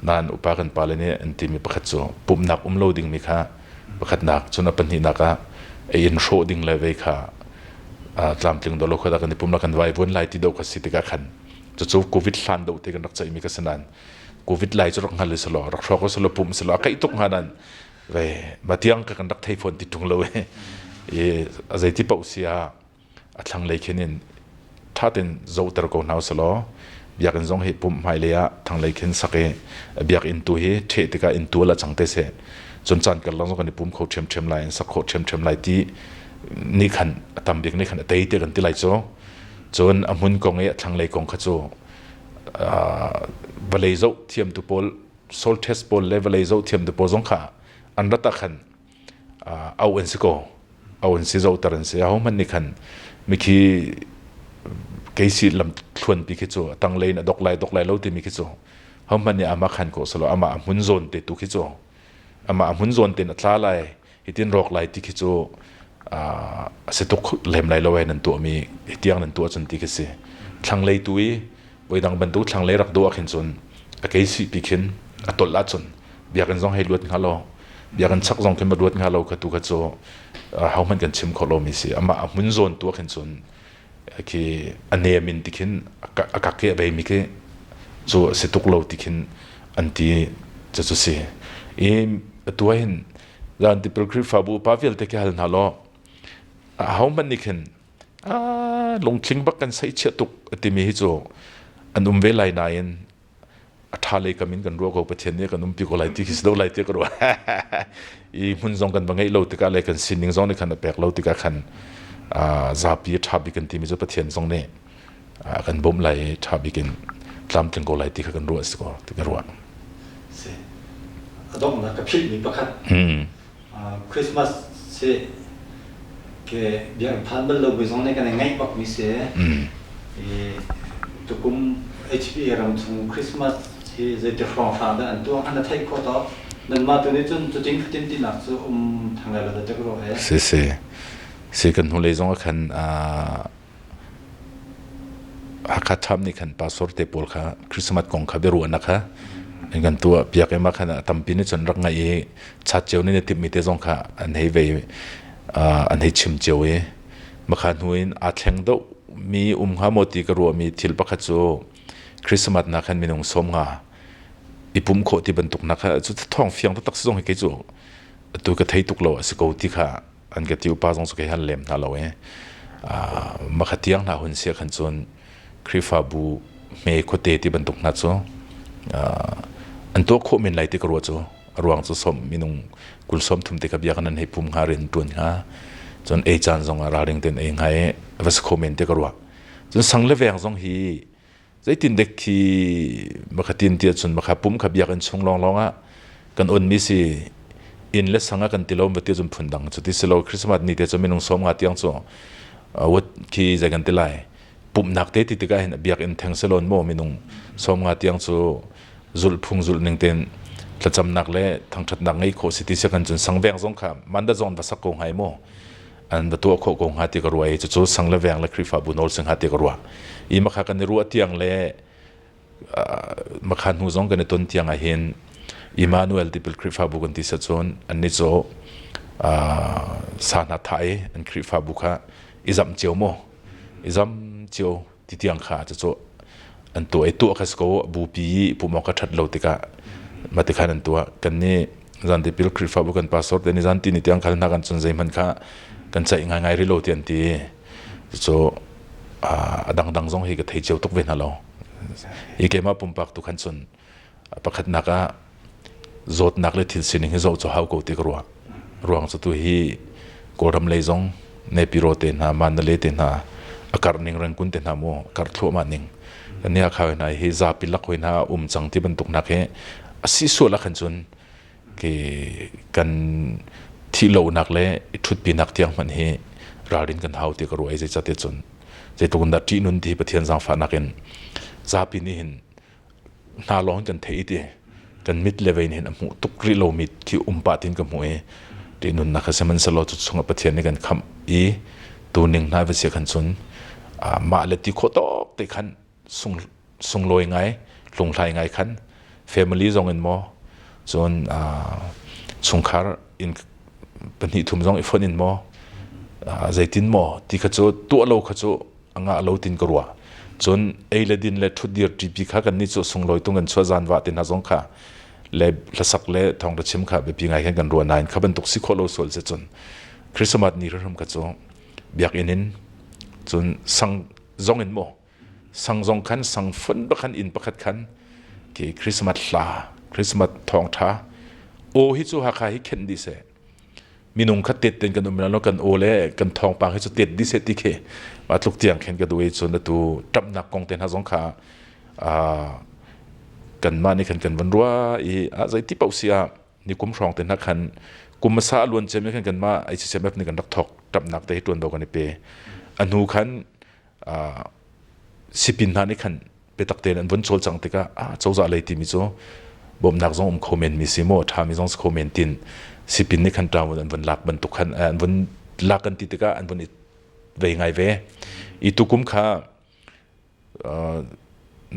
Speaker 2: nan upa kan pale nih an timi pakhat cu pumhnak um lo dingmi kha pakhatnak cun a pahnihnak ah Ei in hrawh ding le vei kha tlamtling do lo kha kan i pum la kan vai vuan lai ti do kha si tikah khan cucu COVID hlan do te kan rak ceihmi ka si nain COVID lai cu rak hngal selaw rak hrawk selaw pum selaw a keih tuk hnga nan ve matiang ka kan rak thei fawn ti tung lo e i a zeiti paoh sia a thlanglei khin in ṭha tein zohter ko hna usalaw biakinn zong hi pumh hmailei ah thlanglei khin sak i biakinn tu hi ṭheh tikah inn tual ah cang te seh. Cun caan karlak zong kan i pum kho ṭhiamṭhiam lai, in sak khawh ṭhiamṭhiam lai ti nih khan a tam bik nih khan a tei tiah kan ti lai cu. Cun a hmun kong i a thlanglei kong kha cu vawlei zoh thiamtu pawl soil test pawl le vawlei zoh thiamtu pawl zong kha an rat ah khan auh an si ko. Auh an si, zohter an si. Ahohmanh nih khan mikhi keisi lam thluanpi khi cu a tanglei in a dok lai dok lai lo timi khi cu hohmanh nih amah khan ko selaw amah a hmun zawn te tu khi cu amah a hmun zawn tein a tla lai hitin rawk lai ti khi cu a si tuk lem lai lo ai nan tuahmi hitiang nan tuah cun ti khi si. Thlanglei tu i voidang bantuk thlanglei rak duh ah khin cun a keisi pi khin a tolh ahcun biakinn zong hei luat hnga lo, biakinn chak zong khin ma luat hnga lo kha tu kha cu hohmanh kan chim kho lomi si. Amah a hmun zawn tu ah khin cun khi a nem in ti khin a kak i a beimi khi cu a si tuk lo ti khin an ti cu cu si. I atu ah hin zan tipil Khrihfabu upa vialte khi hal hna law ahohmanh nih khin lungthling bak kan seihchiah tuk a timi hi cu an um ve lai nain a ṭha lei kam in kan ruah ko. Pathian nih kan umpi ko lai ti khi si do lai ti ka ruah. I hmun zong kan va ngeih lo tikah le kan sining zong nih khan a pek lo tikah khan zapi a ṭha bik kan timi cu Pathian zong nih a kan bawmh lai i ṭha bik in tlamtling ko lai ti kha kan ruah si ko ti ka ruah.
Speaker 1: Si a donghnak ka philhmi pakhat. Christmas si ke biakinn phan bal lo bu zong nih kan i ngaih bak mi si. I tukum HPA ram chung Christmas hi zeiti hrawnghrang dah an tuah an theih khawh to nanmah tu nih cun cutin khatin tinak cu um thang lai lo te ka ruah e.
Speaker 2: Si si si kan hnulei zong ah khan Hakha Tham nih khan pastor te pawl kha Christmas kong kha biaruahnak kha an kan tuah piak i mah khan a tampi nih cun rak ngaih i chat cio nih na timhmi te zong kha an hei vei an hei chim cio i makha hnu in aa thleng deuh mi um hnga maw ti ka ruahmi thil pakhat cu Christmas na khan minung 50 i pum khawh ti bantuk na kha cu thawng fiang taktak si zong hi kei cu atu ka thei tuk lo a si ko ti kha an ka ti. Upa zong cu kei han lem hna lo i makha tiang hna hun sia khan cun Khrihfabu hme khuate ti bantuk hna cu an tuah khawh men lai ti ka ruah. Cu a ruang cu som minung kul som thum te kha bia kan an hei pum hnga, rian tuan hnga, cun ei caan zong ah ralring ten ei hnga i va si kho men ti ka ruah. Cun sang le veng zong hi Zeitindek khi makhatin ti ahcun makha pum kha biakinn chung lawnglawng ah kan onmi si, inn le sang ah kan ti lo va ti cun phundang. Cu ti si lo, Christmas ni te cu minung 50 tiang cu wat khi zei kan ti lai, pumhnak te ti tikah hin biakinn theng si lawn maw minung 50 tiang cu zulh phung zulh ning tein thlacamnak le thangṭhatnak ngei khawh si ti si kan cun sangveng zong kha manda zong va sak ko hngai maw, an va tuah khawh ko hnga ti ka ruah i cucu sang le veng le Khrihfabu nawl si hnga ti ka ruah i makha kan i ruah tiang le makha hnu zong kan i ton tiang ah hin Emmanuel tipil Khrihfabu kan ti sa cun annih cu sa hna thah i an Khrihfabu kha i zamh cio maw i zam cio ti tiang kha cucu an tuah i tuah kha si ko bupi i pum awk a ṭhat lo tikah mah khan an tuah. Kan nih zan tipil Khrihfabu kan pastor te nih zan ti ni tiang khal hna kan cun zeihmanh kha kan ceih ngaingai rih lo ti an ti. Cucu a dangdang zong hi ka thei cio tuk ve hna lo i keimah pumpak tu khan cun pakhatnak ah zawtnak le thil sining hi zoh cu hau ko ti ka ruah. Ruang cu tu hi Kawlram lei zong Nepiro te hna, Mandalay te hna, a karh ning Rangoon te hna mu karh thluahmah ning kan ni khau hna hi zapi lak hoi hna um cang ti bantuk nak hi a si sual ah khan cun ke kan thi lonak le i ṭhutpinak tiang hmanh hi ralrin kan hau ti ka ruah i zeicahtiah cun zeitluk in dah ṭihnun ti Pathian zaangfahnak in zapi nih hin hna lawng kan theih ti kan mit le vein hin a hmuh tuk rih lomi khi um pah tin ka hmuh i ti nunnak kha sihmanhsehlaw cu chungah Pathian nih kan khamh i tuning hna va sia khan cun mah le ti khawh tawk te khan sung sunglawi ngai hlunghlai ngai khan family zong in maw, cun chungkhar in pahnih thum zong i fonh in maw. Zeitin maw ti kha cu tuah lo kha cu a ngah lo tin ka ruah. Cun ei le din le ṭhutdir ṭipi kha kan nih cu sunglawi tung kan chuah zan va te hna zong kha le hlasak le thawngṭha chim kha biapi ngai khan kan ruah nain kha bantuk si khawh lo sual si cun Christmas ni hrimhrim kha cu biakinn in cun sang zong in maw sang zong khan sang fun bakhan inn pakhat khan khi Christmas hla Christmas thawngṭha aw hi cu Hakha hi khenh dih seh. Minung kha tet ten kan um lo, kan aw le kan thawngpang hi cu tet dih seh ti khi ma tluk tiang khin ka duh i cun atu ṭapnak kong te hna zong kha kanmah nih khan kan van ruah i a zeiti paoh si ah ni kum hrawng te hna khan kum hmasa a luan cem khan kanmah HCMF nih kan rak thawk ṭapnak te hi ṭuan do kan i pe. A hnu khan sipin hna nih khan biatak tein an vun cawlcang tikah ah cozah lei timi cu bawmhnak zong um kho men mi si maw, ṭha mi zong si kho men tin sipin nih khan ṭaun an vun lak bantuk khan an vun lak kan ti tikah an vun i vei ngai ve i tukum kha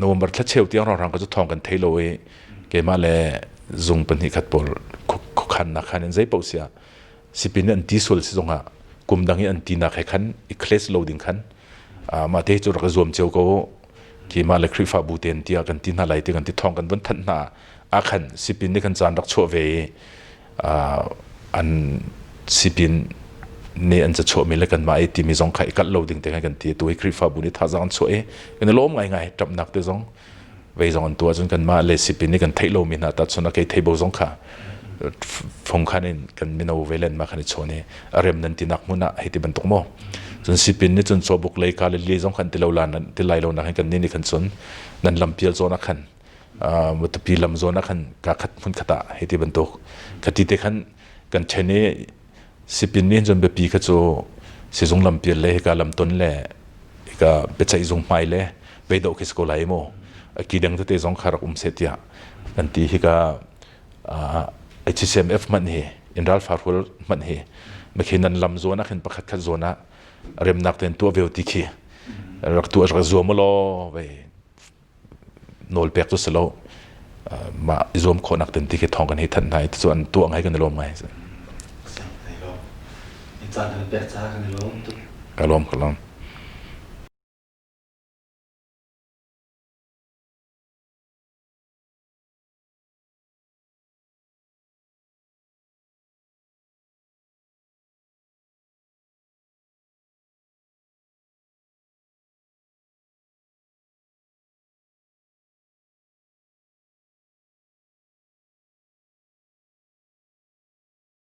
Speaker 2: November thla cheu tiang rang ka cu thawng kan thei lo i keimah le zung pahnih khat pawl khuakhannak khan in zei paoh sia sipin an ti sual si zongah kum dang i an ti nak he khan i clash lo ding khan mah te cu rak i zuam cio ko khi mah le Khrihfabu ten tiah kan ti hna lai ti kan ti thawng kan vun thanh hna ah khan sipin nih khan caan rak chuah ve i an sipin nih an ca chuahmi le kanmah i timi zong kha i kalh lo ding te khan kan ti. Tu hi Khrihfabu nih thazaang an chuah i kan i lawm ngaingai. Ṭapnak te zong vei zong an tuah cun kanmah le sipin nih kan theih lomi hna ta chun a kei theibo zong kha fung khan in kan mino ve len ma khan i chawn i a rem nan tinak hmun ah hei ti bantuk maw. Cun sipin nih cun cawbuk lei ka le li zong khan ti lo lan ti lai lo nak hin kan ni nih khan cun nan lampial zawn ah khan matupi lam zawn ah khan ka khat hmun khat ah hei ti bantuk khati te khan kan chen i sipin nih cun biapi kha cu sizung lampial le hika lamton le hika biaceih zung hmai le veidoh khi si ko lai mu, a ki dang tete zong kha rak um seh tiah kan ti. Hika HCMF hmanh hi in ralfa hrual hmanh hi makhi nan lam zawn ah khin pakhat khat zawn ah remnak ten tuah veo ti khi rak tuah rak zuam law vei nawl pek cu si lo, mah i zuam khawhnak ten ti khi thawng kan hei thanh hna i cu an tuah ngai, kan i lawm ngai.
Speaker 1: Caan kan pek ca kan i lawm tuk.
Speaker 2: Ka lawm, ka lawm.